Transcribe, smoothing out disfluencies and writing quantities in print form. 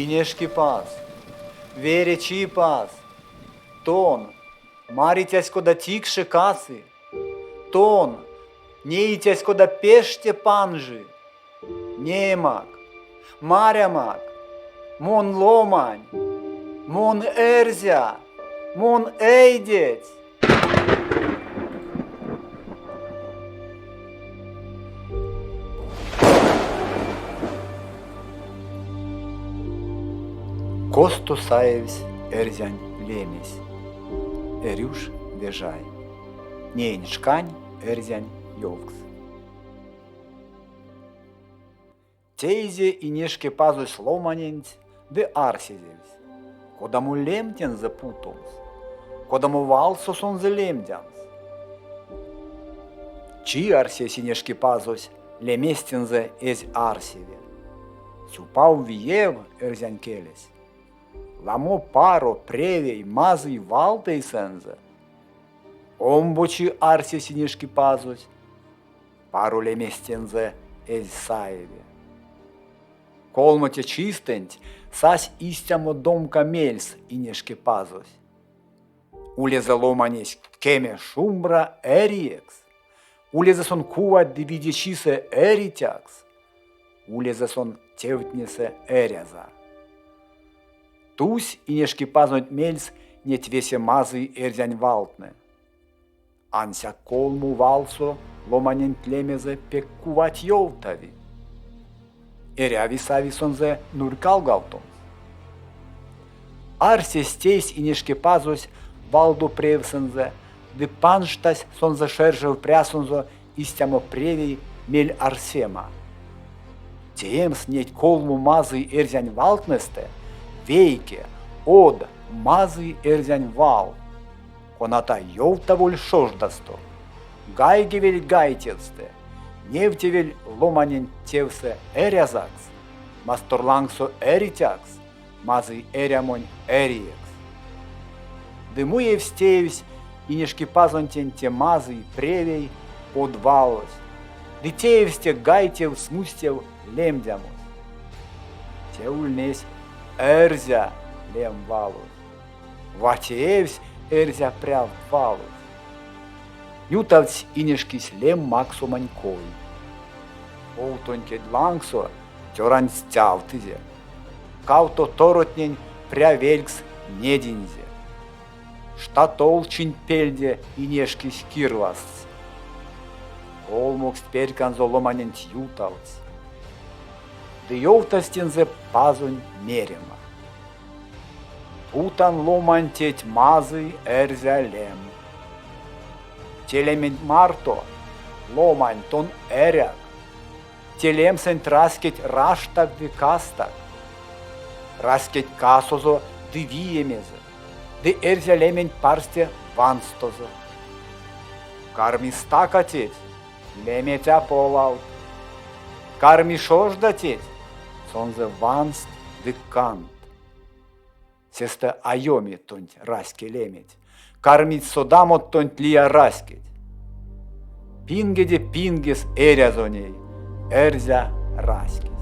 Инешкипаз, Вере Чипаз, тон, марицясь, кода тикше касы, тон, неицясь, кода пеште панжи, неемак, марямак, мон ломань, мон эрзя, мон эйдеть. Косто саевсь эрзянь лемесь? Эрюш Вежай. Неень шкань эрзянь ёвкс. Теизе Инешкепазось ломаненть ды арсезевсь, кодамо лем тензэ путомс, кодамо валсо сонзэ лемдямс. Чи арсесь Инешкипазось, лемесь тензэ эзь арсеве. Сюпав виев эрзянь келесь. Ламо паро, превей, мазый валт эйсэнзэ. Омбочи арсесь Инешкипазось, Паро лемесь тензэ эзь саеве. Колмоте чистэнть сась истямо домка мельс Инешкипазось. Улезэ ломанесь кеме шумбра эриекс, улезэ сон кувать ды видечисэ эрицякс, улезэ сон тевтнесэ эряза. Тусь Инешкипазонть мельс неть весе мазый эрзянь валтнэ. Ансяк колмо валсо ломаненть лемезэ пек кувать ёвтави. Эряви-сави сонзэ нурькалгавтомс. Арсесь-тейсь Инешкипазось валдо превсэнзэ ды панжтась сонзэ шержев прясонзо истямо превей мель-арсема. Теемс неть колмо мазый эрзянь валтнэстэ вейке од мазый эрзянь вал, коната ёвтаволь шождасто, гайгевель гайтевстэ, невтевель ломаненть тевсэ эрязакс, масторлангсо эрицякс, мазый эрямонь эриекс. Ды муевсь-теевсь Инешкипазонтень те мазый, превей од валось, ды теевсь те гайтев смустев лемдямось. Те ульнесь эрзя лем валось. Ватеевсь эрзя прявт валось. Ютавтсь Инешкись лем максомань кой. Овтонь кедь лангсо цёранть стявтызе. Кавто торотнень пря велькс нединзе. Штатол чинть пельде Инешкись кирвазтсь. Колмоксть перьканзо ломаненть ютавтсь. Ды ёвтась тензэ пазонь мерема. Путан ломань теть мазый эрзя лем. Те лементь марто, ломань, тон эряк. Те лемсэнть раськеть раштак ды кастак. Раськеть касозо ды виемезэ, ды эрзя лементь парсте ванстозо. Карми стака теть, леметь а полавт. Карми шожда теть, сонзэ ванст ды кандт. Сестэ а ёми тонть раське леметь, кармить содамо тонть лия раськеть. Пингеде пингес эрязо ней эрзя раськесь.